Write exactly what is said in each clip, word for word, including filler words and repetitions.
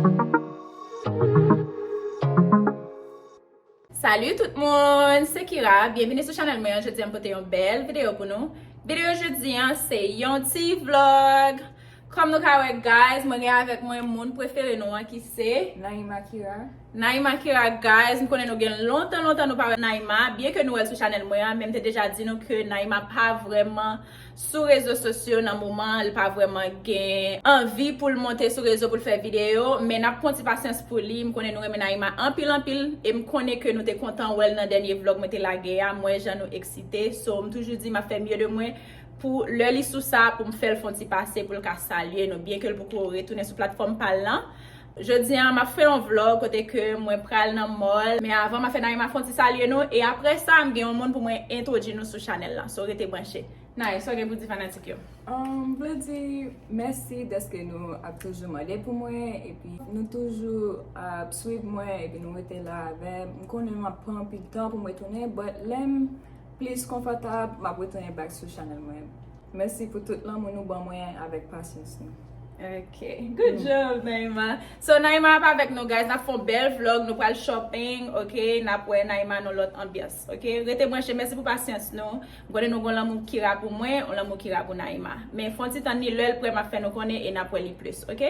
Salut tout moun, se Kira. Byenvini sou chanèl mwen an. Jodi an, m pote yon bèl videyo pou nou. Videyo jodi an, se yon ti vlog. Kòm nou ka wè, guys, mwen gen avèk mwen moun prefere nou an ki se Naima Kira. Naima Kira, guys, m konnen nou gen lontan, lontan nou pa wè Naima, byen ke nou wè l sou chanèl mwen an, men m te deja di nou ke Naima pa vrèman sou rezo sosyo nan moman, li pa vrèman gen anvi pou l monte sou rezo pou l fè videyo, men n ap pran ti pasyans pou li. M konnen nou renmen Naima anpil, anpil, e m konnen ke nou te kontan wè l nan dènye vlog mwen te lage a. M wè jan nou eksite, so m toujou di m ap fè mye de mwen pou lè li sou sa, pou m fè l fè yon ti pase, pou l ka salye nou, byen ke l poko retounen sou platfòm pa l lan. Jodi an, m ap fè yon vlog kote ke mwen pral nan mall, men avan m ap fè Naima fè yon ti salye nou, e apre sa, m gen yon moun pou mwen entwodui nou sou chanèl lan. So, rete branche. Nay, sa w gen pou di fanatik yo? Um, m vle di mèsi dèske nou ap toujou mande pou mwen, epi nou toujou ap swiv mwen, epi nou rete la avè m. M konnen m ap pran anpil tan pou m retounen, but lè m plis konfòtab, m ap retounen back sou chanèl mwen. Mèsi pou tout lanmou nou ban mwen avèk pasyans nou. Ok. Good job, Naima. So, Naima ap avèk nou, guys. N ap fè yon bèl vlog. Nou pral shopping, ok? N ap wè Naima nan lòt anbyans, ok? Rete branche. Mèsi pou pasyans nou. M konnen nou gon lanmou Kira pou mwen, yon lanmou Kira pou Naima. Men fè yon ti tann li, lè l prè, m ap fè nou konnen e n ap wè li plis, ok?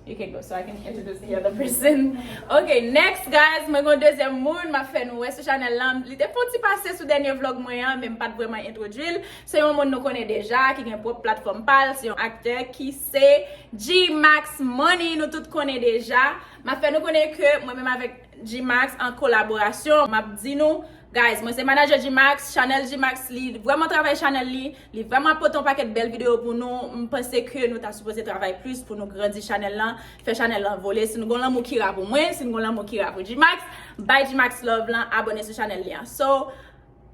You can go, so I can introduce the other person. Ok, next, guys, mwen gon dezyèm moun m ap fè nou wè sou chanèl lan. Li te fè yon ti pase sou dènye vlog mwen an, men m pa t vrèman entwodui l. Se yon moun nou konnen deja, ki gen pwòp platfòm pa l, se yon aktè ki se G-Max Money, nou tout konnen deja. M ap fè nou konnen ke mwen menm avèk G-Max an kolaborasyon, m ap di nou, guys, mwen se manager G-Max, chanèl G-Max, li vrèman travay chanèl li, li vrèman pote yon pakèt bèl videyo pou nou. M panse ke nou ta sipoze travay plis pou nou grandi chanèl lan, fè chanèl lan vole. Si nou gon lanmou Kira pou mwen, si nou gon lanmou Kira pou G-Max, bay G-Max love lan, abòne sou chanèl li an. So,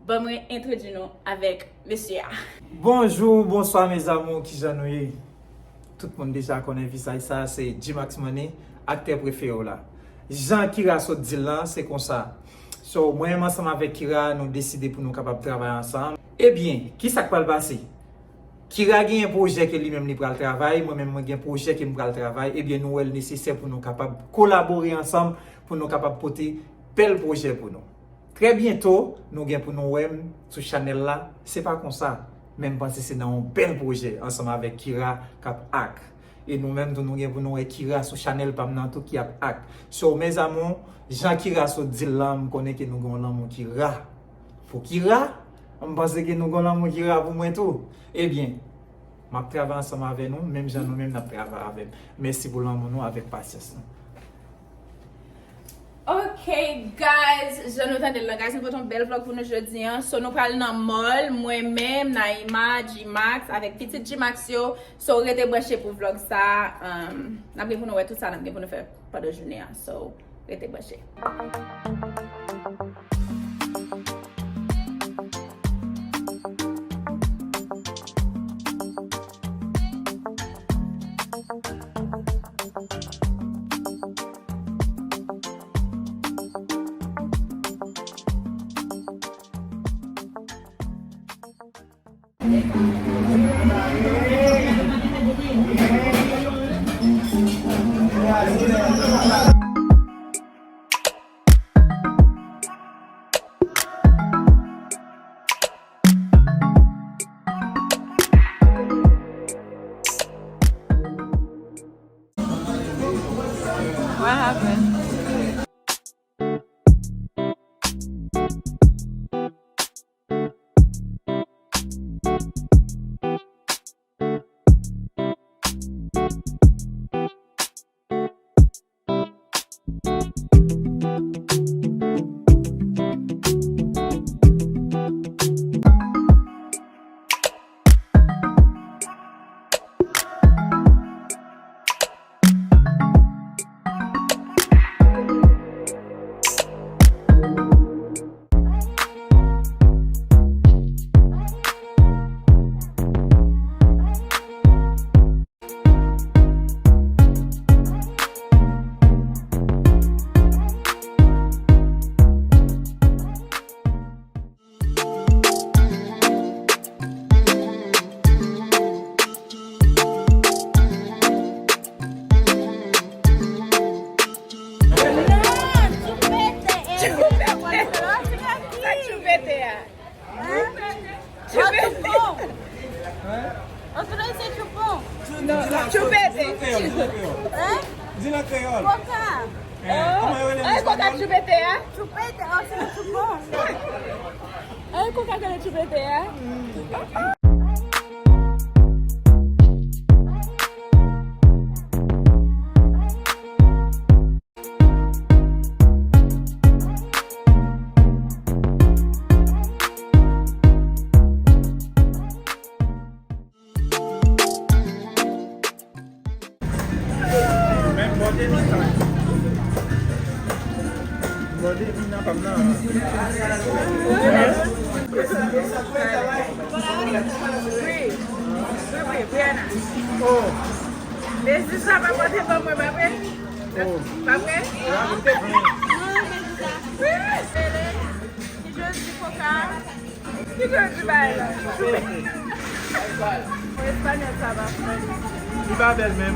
ban mwen entwodui nou avèk mesye a. Bonjou, bonswa, mes amours, kijan nou ye? Tout moun deja konnen vizaj sa, se G-Max Money, aktè prefere w la. Jan Kira sot di l lan, se konsa. So, mwen menm ansanm avèk Kira, nou deside pou nou kapab travay ansanm. Ebyen, kisa k pral pase? Kira genyen pwojè ke li menm li pral travay, mwen menm mwen gen pwojè ke m pral travay, ebyen nou wè l nesesè pou nou kapab kolabore ansanm, pou nou kapab pote bèl pwojè pou nou. Trè byento, nou gen pou nou wè m sou chanèl la, se pa konsa, men m panse se nan yon bèl pwojè ansanm avèk Kira k ap ak. E nou menm tou nou gen pou nou wè Kira sou chanèl pa m nan tou ki ap ak. So, mes amours, jan Kira sot di l lan, m konnen ke nou gen yon lanmou Kira pou Kira, m panse ke nou gen yon lanmou Kira pou mwen tou. Ebyen, m ap travay ansanm avè nou, menm jan nou menm n ap travay avè m. Mèsi pou lanmou nou avèk pasyans nou. Ok, guys, jan nou tande l lan, guys, nou pote yon bèl vlog pou nou jodi an. So, nou pral nan mall, mwen menm, Naima, G-Max, avèk pitit G-Max yo. So, rete branche pou vlog sa. Um, n ap gen pou nou wè tout sa n ap gen pou nou fè pandan jounen an. So, rete branche. What happened? Hein? Di l an kreyòl. Koka. Eh, kòman yo rele l an espanyòl? Koka chupete a? Chupete, oh, se yon chupon. Ay, koka k rele chupete a? Men bòde mi tan. Bòde mi nan pa m nan. Wi. Wi, wi, Brianna. Oh. Dezi sa pa pote ban mwen, pa vre? Oh. Pa vre? Brianna, m te plen. Wi. Ki jodi koka? Ki jodi bay la? Mwen espanyòl sa va fè. Li pa bèl menm.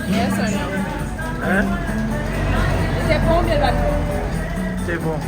Yes or no? Hein? Se bon oubyen l pa t bon? Se bon.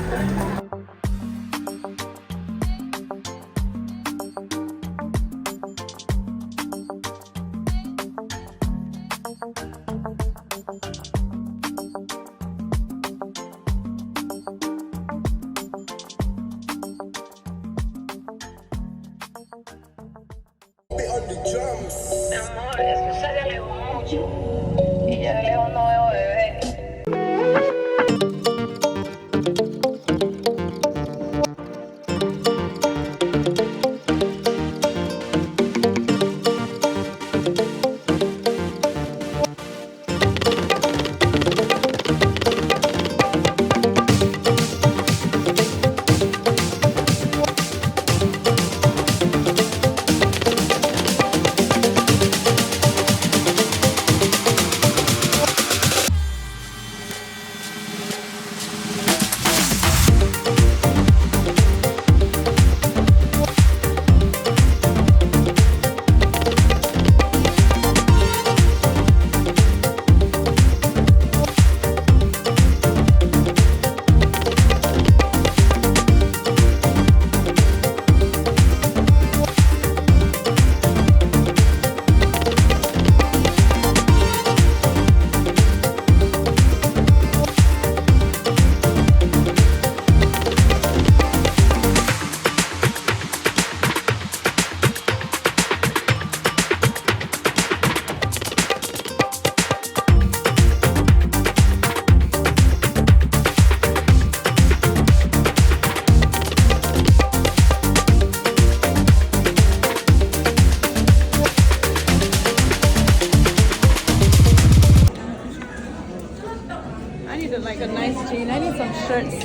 I need a, like, a nice jean. I need some shirts.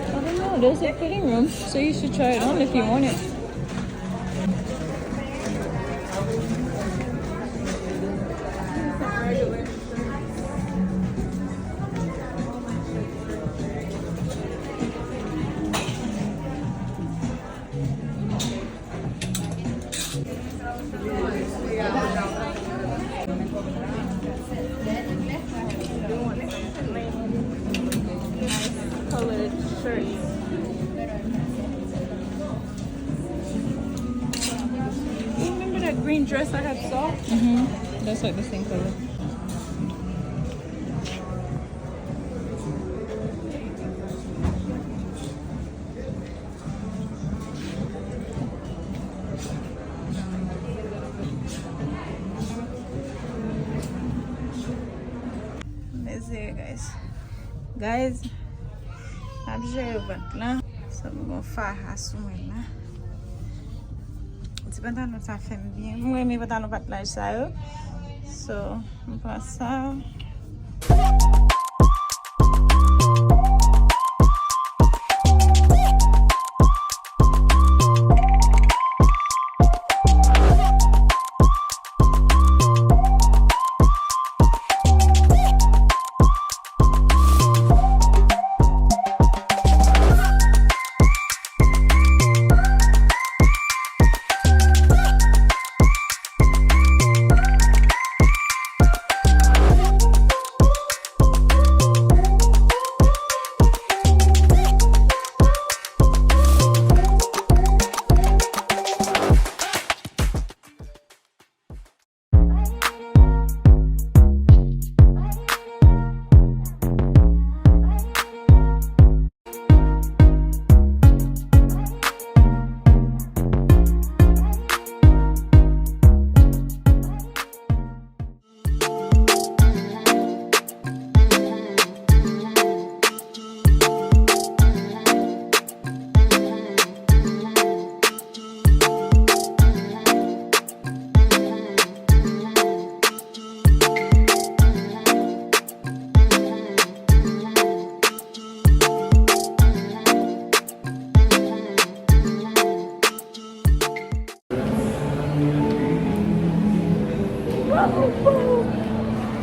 I don't know. There's a fitting room, so you should try it on if you want it. Colored shirts. You remember that green dress I had saw? Mm-hmm. That's, like, the same color. Mezire, guys. Guys, m ap jere vant lan. So, m gon faja sou mwen la. Ti pantalon sa fè m byen. M renmen pantalon patlaj sa yo. So, m pran sa.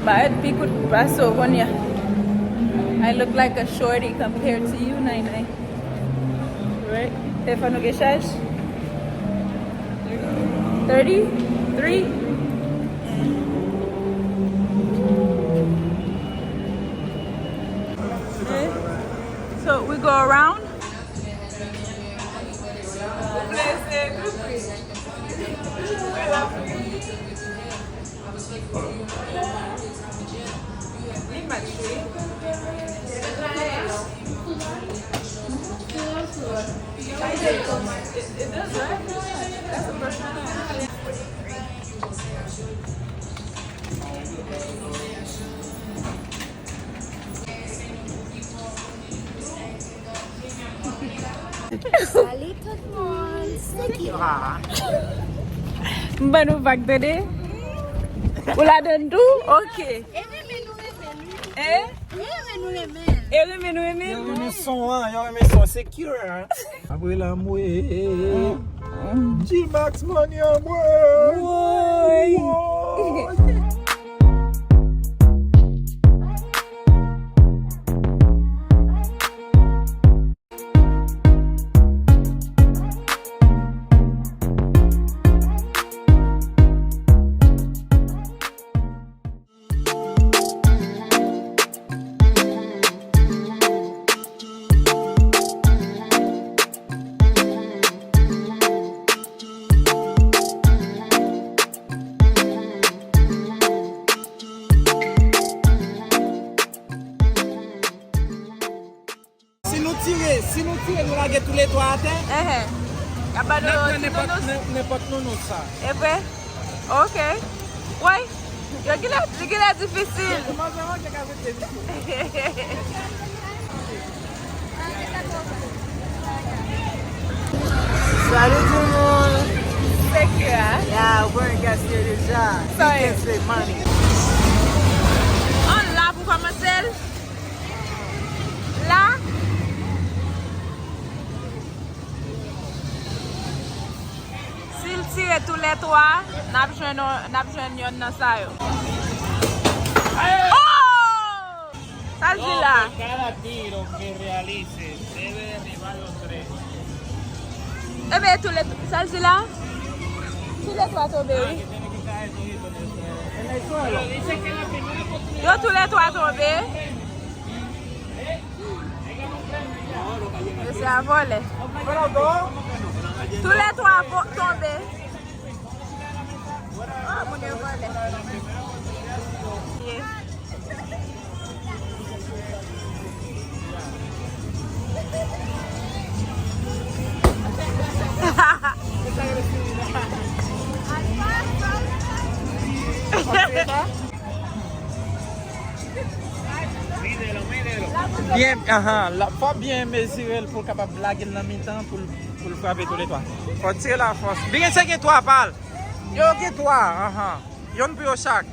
Ba èd pi kout pase w kounye a. I look like a shorty compared to you, Nay Nay. Right? Telefòn nou gen chaj? Thirty-three? So we go around. Salut tout moun, se Kira. M ban nou vag tande. Ou ladann tou? Ok. E renmen nou renmen l, wi. Hein? E renmen nou renmen l. E renmen nou renmen l. Yo renmen son an, yo renmen son, se Kira. Apre lanmou, G-Max Money an mwen. Woy. Woy. Si nou tire, si nou tire, nou lage toulètwa atè, Ehe. Y ap ba nou n ap pran ti nenpòt, nounours. Nen-, nenpòt nounours sa. E vre? Ok. Woy, yo genlè, li genlè difisil. Manzè manke ka vin vin. Salut tout le monde. Se Kira. Ya, ou konnen kiyès li ye deja. Sa ye. Kiyès se Money. An la pou kòmanse l. La. Si l tire toulètwa, n ap jwenn, n ap jwenn yonn nan sa yo. Oh! Sa l di la? Cada tiro que realice debe derribar los tres. Ebe, toulè, sa l di la? Toulètwa tonbe, wi. Yo toulètwa tonbe. Mesye a vòlè. Toulètwa vo-, tonbe. Oh, moun yo vòlè. Yeah. Byen, ahan, la, fò byen mezire l pou l kapab lage l nan mitan pou l, pou l frape toulètwa. Fò tire l a fòs. Byen, se gen twa pa l. Yo gen twa, ahan. Yonn pou yo chak.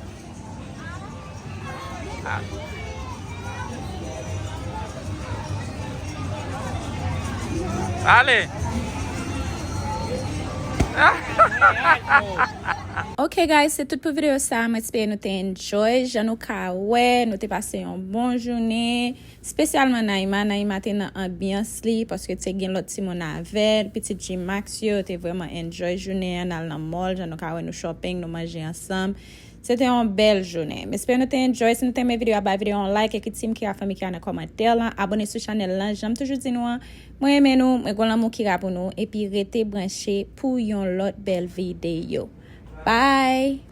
Ale. Ok guys, se tout pou videyo sa. Mwen espere nou te enjoy. Jan nou ka wè, nou te pase yon bon jounen. Espesyalman Naima. Naima te nan anbyans li paske te gen lòt timoun avè l. Pitit G-Max yo, yo te vrèman enjoy jounen an, n al nan mall, jan nou ka wè, nou shopping, nou manje ansanm. Se te yon bèl jounen. M espere nou te enjoy. Si nou te renmen videyo a, bay videyo a yon like, ekri Team Kira, Fanmi Kira nan kòmantè lan. Abòne sou chanèl lan, jan m toujou di nou an. Mwen renmen nou, mwen gon lanmou Kira pou nou. Epi rete branche pou yon lòt bèl videyo. Bye!